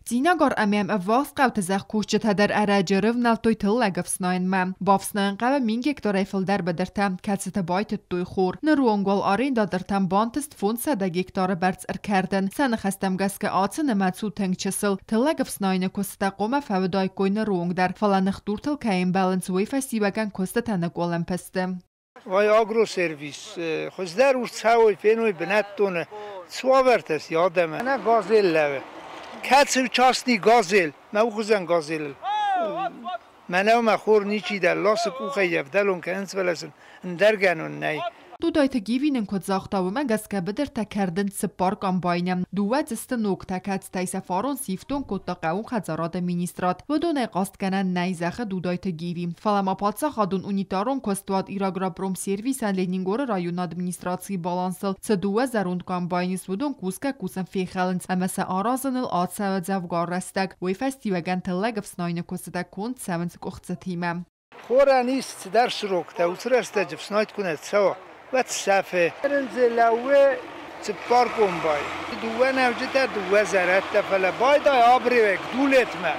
Цъинагар ӕмӕ йӕм ӕввахс хъӕуты зӕхкусджытӕ дӕр ӕрӕджы ӕрывнӕлдтой тыллӕг ӕфснайынмӕ. Бафснайын хъӕуы 1000 гектарӕй фылдӕр быдыртӕ, кӕцыты байтыдтой хор. Ныры онг уал арендатортӕн бантыст 500 гектары бӕрц ӕркӕрдын. Сӕ ныхӕстӕм гӕсгӕ ацы нымӕц у тынг чысыл. Тыллӕг ӕфснайыны куыстытӕ хъуамӕ фӕуыдаиккой ныры онг дӕр, фӕлӕ ныхдуртыл кӕй ӕмбӕлынц, уый фӕстиуӕгӕн куыстытӕ ныкъкъуылымпы сты. Вай Агросервис хуыздӕр у цӕуой, феной бынӕттоны цы уавӕртӕ си адӕмӕн. Нӕ Газель лӕвы. Кӕцы частный Газель, мӕ ухуызӕн Газелыл. Мӕнӕу мӕ хор ничи дӕр ласы къухӕй ӕвдӕлон кӕнынц, фӕлӕ сын ӕндӕр гӕнон нӕй. Дудайты Гиви нын куыд загъта, уымӕ гӕсгӕ быдыртӕ кӕрдынц цыппар комбайны. Дыууӕ дзы сты ногтӕ, кӕцытӕй сӕ фарон сифтонг кодта хъӕууон хӕдзарады министрад. Уыдонӕй хъастгӕнӕн нӕй, зӕгъы Дудайты Гиви. Фӕлӕ ма паддзахадон унитарон куыстуат Ирагропромсервисӕн Ленингоры районы администрацийы балансыл цы дыууӕ зӕронд комбайны ис, уыдон кусгӕ-кусын фехӕлынц ӕмӕ сӕ аразыныл ацӕуы дзӕвгар рӕстӕг. Уый фӕстиуӕгӕн тыллӕг ӕфснайыны куыстытӕ конд цӕуынц къуыхцытимӕ. Хорӕн ис цыдӕр сроктӕ, уыцы рӕстӕджы фснайд куы нӕ цӕуа, уӕд сӕфы. Ӕрындзы лӕууы цыппар комбай. Дыууӕ нӕуджытӕ, дыууӕ зӕрӕдтӕ, фӕлӕ байдай абревӕг Дулетмӕ.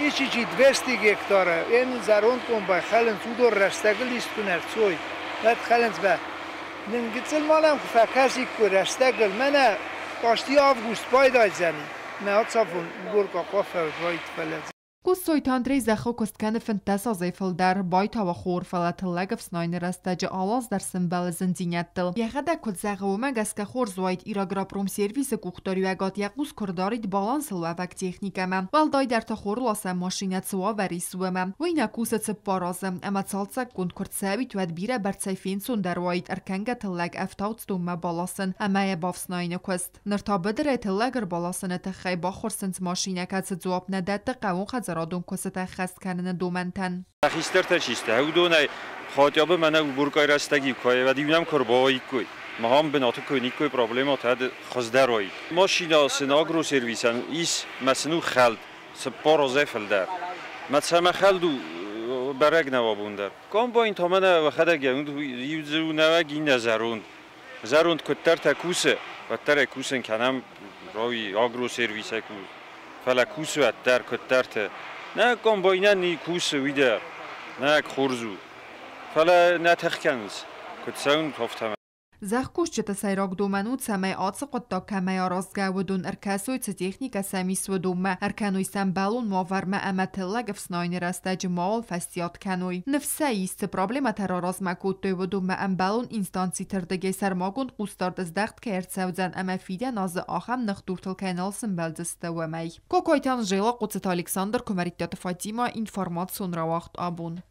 Исчи 200 гектара, ен зӕронд комбай хӕлынц, уыдон рӕстӕгыл ист куы нӕ рцой, уӕд хӕлынц бӕ. Нын гыццыл ма нӕм куы фӕкӕсиккой рӕстӕгыл, мӕнӕ почти август байдайдзӕни, мӕ ацафон уборка хъуа фӕуд фӕлӕ. Гуссойты Андрей зӕххы куыст кӕны 15 азӕй фылдӕр. Байтауы хор, фӕлӕ тыллӕг ӕфснайыны рӕстӕджы алы аз дӕр сӕмбӕлы зындзинӕдтыл. Йӕхӕдӕг куыд зӕгъы, уымӕ гӕсгӕ хорз уаид, Ирагропромсервисы къухдариуӕгад йӕ хъус куы рдарид балансыл уӕвӕг техникӕмӕ. Уӕлдайдӕр та хорласӕн машинӕ цы уавӕр ис, уымӕ. Уый нӕ кусы 4 азы, ӕмӕ цалцӕггонд куы рцӕуид, уӕд бирӕ бӕрцӕй фенцондӕр уаид ӕркӕнгӕ тыллӕг ӕфтауцдонмӕ баласын ӕмӕ йӕ бафснайыны куыст. Ныр та быдырӕй тыллӕг ӕрбаласыны тыххӕй баххуырсынц машинӕ, кӕцы дзуапп нӕ дӕтты хъӕууонхӕдзарадон куыстытӕ ӕххӕст кӕныны домӕнтӕн. Хистӕртӕ чи сты, уыдонӕй хотя бы мӕнӕ уборкӕйы рӕстӕг-иу куы уӕд-иу нӕм куы ӕрбауаиккой. Махӕн бынаты куы никкой проблемӕтӕ хуыздӕр уаид. Машинӕ сын Агросервисӕн ис, мӕ сын у хӕлд, 4 азӕй фылдӕр. Мӕ цӕмӕ хӕлд у, бӕрӕг нӕу абон дӕр. Комбайн та мӕнӕ уӕхӕдӕг иу дзы у нӕуӕг, иннӕ зӕронд. Зӕронд куыддӕртӕ кусы, уӕддӕр ӕй кусын кӕнӕм рауи Агросервисӕй ку, фӕлӕ кусы уӕддӕр куыддӕртӕ. Нӕ комбайнӕн ни кусы уый дӕр, нӕ хорз у. Фӕлӕ нӕ тых кӕнынц, куыд цӕуын, афтӕмӕй. Зӕхкусджыты сӕйраг домӕн у, цӕмӕй ацы хъуыддаг кӕмӕй аразгӕ, уыдон ӕркӕсой, цы техникӕ сӕм ис, уыдонмӕ, ӕркӕной сӕм ӕмбӕлон уавӕрмӕ ӕмӕ тыллӕг ӕфснайыны рӕстӕджы мауал фӕстиат кӕной. Ныфс сӕ ис, цы проблемӕтӕ раразмӕ кодтой, уыдонмӕ ӕмбӕлон инстанциты рдыгӕй сӕрмагонд хъусдард здӕхт кӕй ӕрцӕудзӕн ӕмӕ фидӕн азы ахӕм ныхдуртыл кӕй нал сӕмбӕлдзысты, уымӕй. Кокойты Анжела, Хъуццаты Александр, Куымӕридтаты Фатима, информацион рауагъд Абон.